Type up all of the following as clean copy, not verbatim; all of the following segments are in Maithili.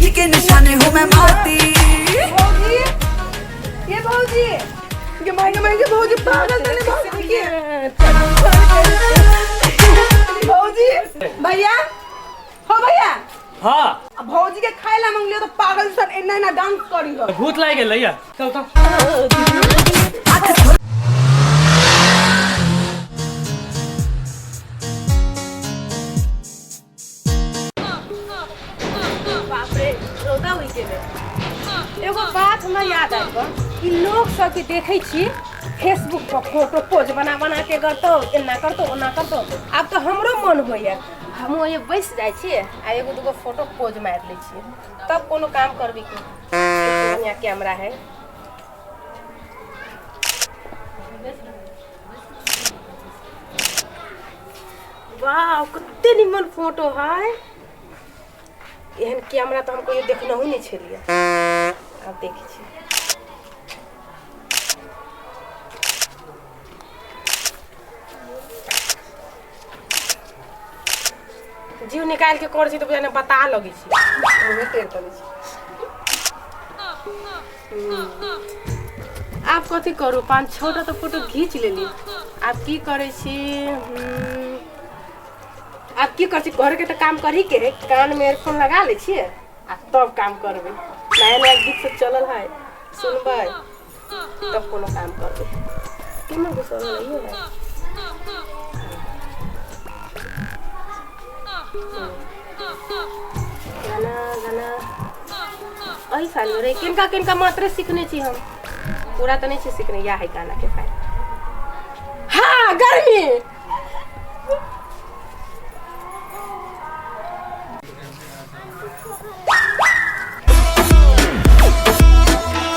जिंदगी के निशाने हूँ मैं मारती। भौजी, ये भौजी, ये महंगे महंगे भौजी पागल तने भौजी के। भौजी, भैया, हो भैया। हाँ। अब भौजी के खाए ला मंगलियो तो पागल सन एना एना डांस करी हो। भूत लाग गेलै या चल तो। बाप रे, रौदा उगि गेलै। एगो बात हमरा याद आबि गेल कि लोग सबके देखै छी फेसबुक पर फोटो पोज बना बना के करतौ, एना करतौ, ओना करतौ। आब तऽ हमरो मन होइए, हमहूँ ओहिमे बैसि जाइ छी आ एगो दूगो फोटो पोज मारि लै छी, तब कोनो काम करबै की। बढ़िआँ कैमरा है। वाह, कते निमन फोटो है। एहन कैमरा तऽ हम कहियो देखनहुँ नहि छलियै, आब देखै छी। जीव निकालि के करै छी तऽ बुझाइ बता लगै छै, ओहे टेर करै छी। आब कथी करू, पाँच छओ टा तऽ फोटो घीच लेली, आब की करै छी? आब की करै छी, घरके तऽ काम करही के है। कानमे एयरफोन लगा लै छियै आ तब काम करबै। नया नया गीत सब चलल है, सुनबै तब कोनो काम करबै। केना घुसल है इहो है। गाना गाना एहि फाइलमे रहै। किनका किनका मात्रे सीखने छी हम, पूरा तऽ नहि छी सीखने। इएह है गानाके फाइल। हाँ, गर्मी।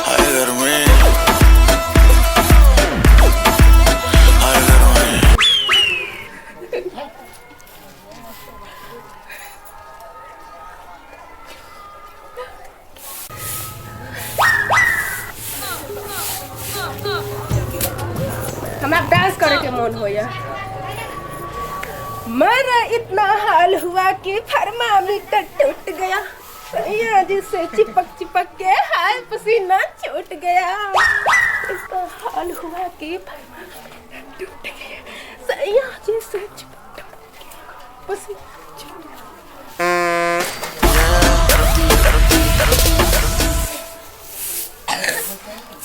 हाय गर्मी, हाय गर्मी। हमरा डांस करे के मन होया। मेरा इतना हाल हुआ कि थर्मामीटर टूट गया, सैया जी से चिपक चिपक के हाय पसीना छूट गया। इतना हाल हुआ कि थर्मामीटर टूट गया, सैया जी से चिपक चिपक के पसीना छूट गया।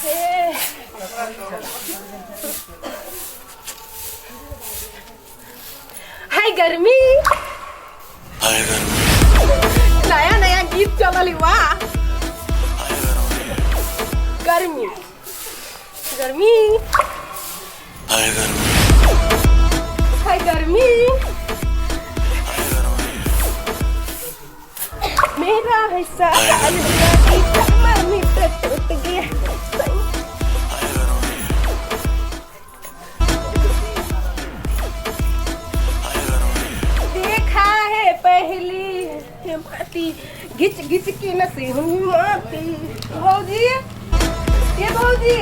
हे। हाय गर्मी, हाय गर्मी। नया नया गीत चलल है, वाह। गर्मी गर्मी, हाय गर्मी, हाय गर्मी। मेरा हिस्सा हाल हुआ कि थर्मामीटर टूट गया। देखा है पहली माती, घिच घिच के नसे हुई माती। भौजी, ये भौजी,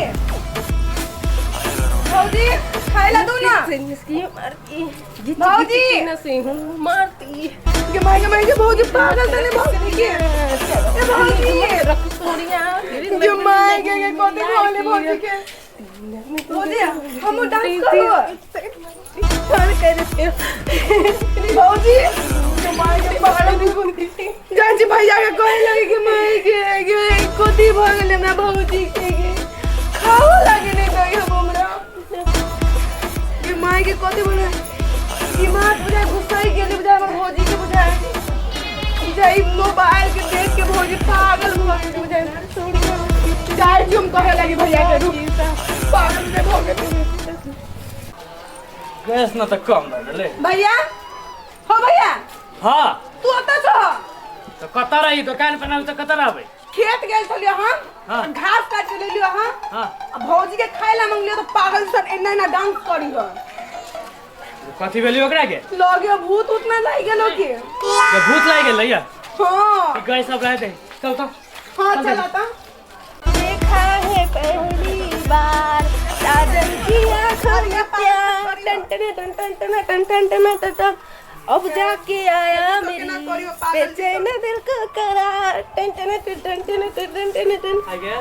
भौजी, खाए ला दो ना। इसकी मारती, घिच घिच भौजी। के नसे हूँ मारती। ये महंगे महंगे भौजी पागल तने भौजी के। ये भौजी, ये महंगे के कथी बोले भौजी के। भौजी, हमहूँ डांस करू। भौजी, ये महंगे पागल जाइ छी भैया के कहे लगे कि महंगे के कथी भऽ गेलै हमरा भौजी के, खाओ लागे नहि दै हम हमरा। ये माय के कथी बोले, दिमाग बुझाय घुसै गेलै, बुझाय हमर भौजी के, बुझाय बुझाय मोबाइल के देख के भौजी पागल भऽ गेलै बुझाय। जाइ छी हम कहे लागी भैया के, रुक, पागल बुझाय भऽ गेलै। गैस न तऽ कम भऽ गेलै। भैया, हो भैया। हाँ। तू ओतऽ छह? तऽ कतऽ रही? दोकान पर तऽ कतऽ रहबै? खेत गेल छलियो हम। हाँ। घास काट के लेलियो हम। हाँ। आ भौजी के खाए ला मंगलियो तो पागल सन एना एना डांस करी हो। कथी भेली ओकरा के? लगे भूत उत ना लागि गेलो के। जे भूत लागि गेलै या? हाँ। गैस सब रह दे, चल तो। हाँ, चल आता। देखा है पहली बार साजन की आंखों में प्यार, टन टन टन टन टन टन टन टन टन टन। अब जाके आया मेरी बेचैन दिल को करार। टन टन टन टन टन टन टन टन। आगे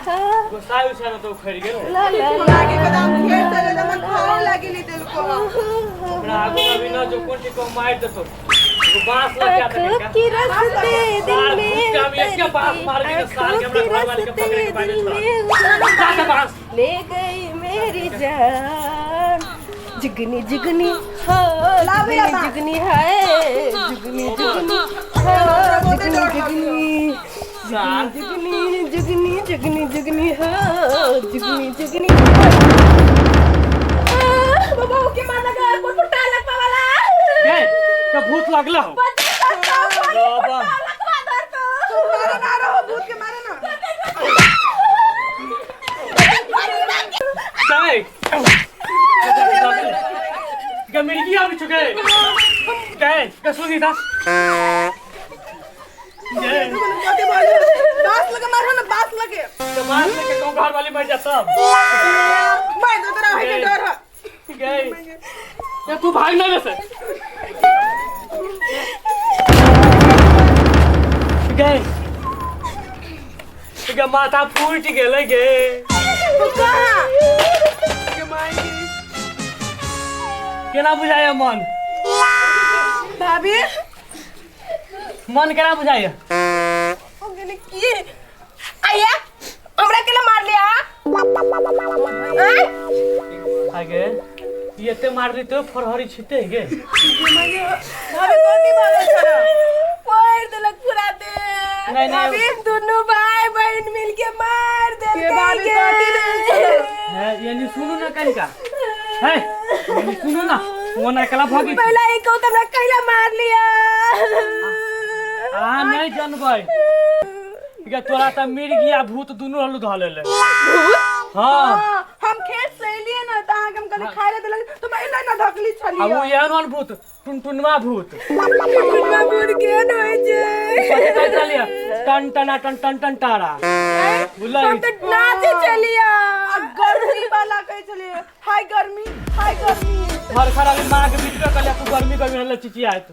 हाँ, गोसाई उसाई न तो उखड़ गेल। ला ला ला। लागे बदाम खेत चले त मन खाओ लागे ली दिल को। ओकरा आगू अभी न जो कोन ठीक को मार देतो, एगो बांस लग जाता। आँखों कनिका की रस्ते दिल सार में भूत के हम एक बांस मार के सार के आँखों हमरा की घर वाले के रस्ते पकड़े के बांधे दिल छोड़ा में जा के बांस ले गई मेरी जान। जुगनी जुगनी हो लाओ भैया जुगनी बांस। जुगनी है जुगनी जुगनी हो जुगनी जुगनी सार जुगनी जुगनी जुगनी जुगनी हो जुगनी जुगनी। बाबा के मार लगा फुटा लग वाला। ए के भूत लागला हो बाबा। मारे ना रहो भूत के मारे ना। काय के मिर्गी आबि चुके काय के सुनी था ये कथी बोल बांस लगे मारो ना बांस लगे। तो बांस लेके कहूँ घर वाली मर जाता। मैं तो तोरा है के डर है। गए या तू भाग ना वैसे गए गे माथा फूट गेलै गे। तू कहां के माई केना बुझाइए मन? भाभी मन केना बुझाइए? ओ गेले की आया हमरा केला मार लिया? आगे ये एते मारली तो फरहरी छिते गे। भाभी कथी बोले छला? मार देलक पूरा दे। नहीं, नहीं। भाभी दोनों भाई बहन मिलके मार के देलकै भाभी गे। कथी भेल छला? है यानी सुनू ना कनिका है यानी सुनू ना ओना कला भागी पहला एक कहू त हमरा कैला मार लिया? आ नहीं जानबै गे तोरा त मिर्गिया भूत दुनू हलु धऽ लेले। हाँ हां हम खेत से एलिए ना त अहाँ के हम कहली खाए ले देलक तो मैं एना ना धकली आ छलिए। उ एहन ओहन भूत टुनटुनवा भूत टुनटुनवा भूत केहन होइ छै? कथी चलिए टन टना टन टन टन तारा बुझलै। हम त नाचे चलिया। आ गर्मी वाला कहै छलिए हाय गर्मी हाय गर्मी। घर खराबी माँ के बीच में कहलिए तू गर्मी गर्मी हल्ला चिचियात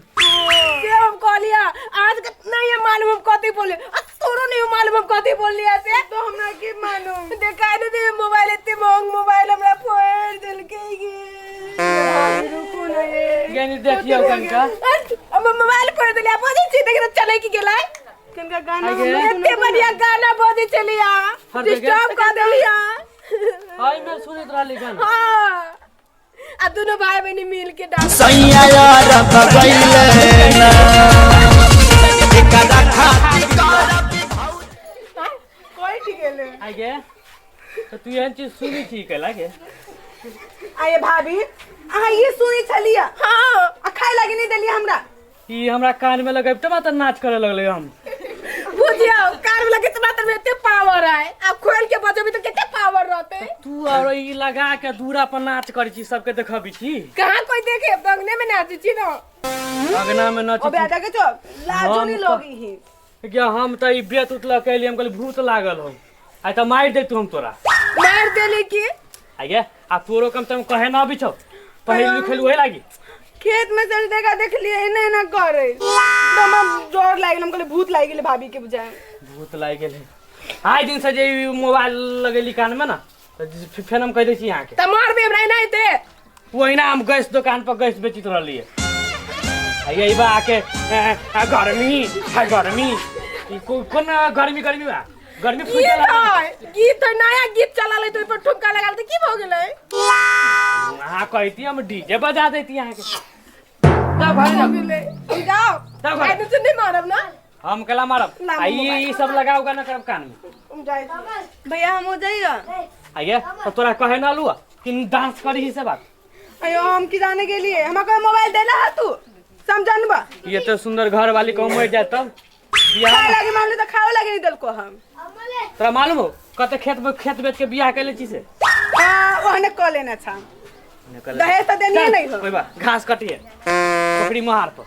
से हम कहलिया आज के नहीं मालूम हम कथी बोले आ तोरो नहीं मालूम हम कथी बोलिया से। तो हमरा के मालूम देखा नहीं दे मोबाइल एते महंग मोबाइल हमरा फोड़ देलकै गे। भाभी रुकू ना ये यानी देखियो कनिका हम मोबाइल फोड़ देलिया बजै छी देख त चले की गेलै। कनिका गाना आगे। हम एते बढ़िया गाना बजै छलिया हर जगह। डिस्टर्ब कर देलिया। हाय मैं सुनैत रहली गाना। हाँ आ दोनों भाई बहन मिल के डांस सैया यार बगैले ना एकरा खातिर करब कोई ठीक गेले। आगे तो तू एहन चीज सुनी छी कैला के? आये भाभी अहाँ ये सुनै छलिए? हाँ आ खाए लागी नहीं देलिए हमरा। ई हमरा कान में लगैबते मात्र नाच करे लगले हम। बुझियो कार वाला कितना तर में एते पावर है आ खोल के बजबी तो कते पावर रहते। तू और ई लगा के दूरा पर नाच करै छी सबके देखबी छी। कहाँ कोई देखे अंगने में नाचे छी ना। अंगना में नाच ओ बेटा के चो लाजो हम नहीं तो- लोगी ही क्या हम त ई बेत उतला कैली हम कहली भूत लागल हो आइ त मारि देतू हम तोरा। मार देली की? आगे आ तोरो कम तम कहे ना अबै छौ पढ़ै लिखै वही लागी। खेत में चल देखा देख लिए एना एना करे तो हम डर लागि गेल हम कहलिए भूत लागि गेल भाभी के बुझाए। भूत लागि गेल आइ दिन से जे ई मोबाइल लगेली कान में ना त फेर हम कहि दै छी अहाँके त मारबे हमरा एनाहिते। ओहिना हम गैस दुकान पर गैस बेचित रहलियै आ यही बा आके आ गर्मी आ गर्मी ई कोन गर्मी गर्मी बा गर्मी गीत फूटे लागल। है गीत है नया गीत चला ले तो ओइ पर ठुमका लगा ले त की भ गेलै? अहाँ कहती हम डीजे बजा देती अहाँके। तब भाई भ गेलै हम जाओ तब आइ दिन से नहीं मारब ना। हम केला मारब आ ई सब लगाओ ना करब कान में। हम जाइ भैया हम हो जाइए। आइए तो तोरा कहे ना लुआ कि डांस करी ही से बात। अयो हम की जाने के लिए हमरा कोई मोबाइल देला है तू समझनबा। ये तो सुंदर घर वाली को मर जाए तब बियाह खाए लागी मानले त खाओ लागी नहीं देलको हम। तोरा मालूम हो कते खेत में खेत बेच के बियाह कैले छी से? हां ओहने क लेना छा दहेज त देनी नहीं हो। कोई बा घास कटिए पोखरी महार पर।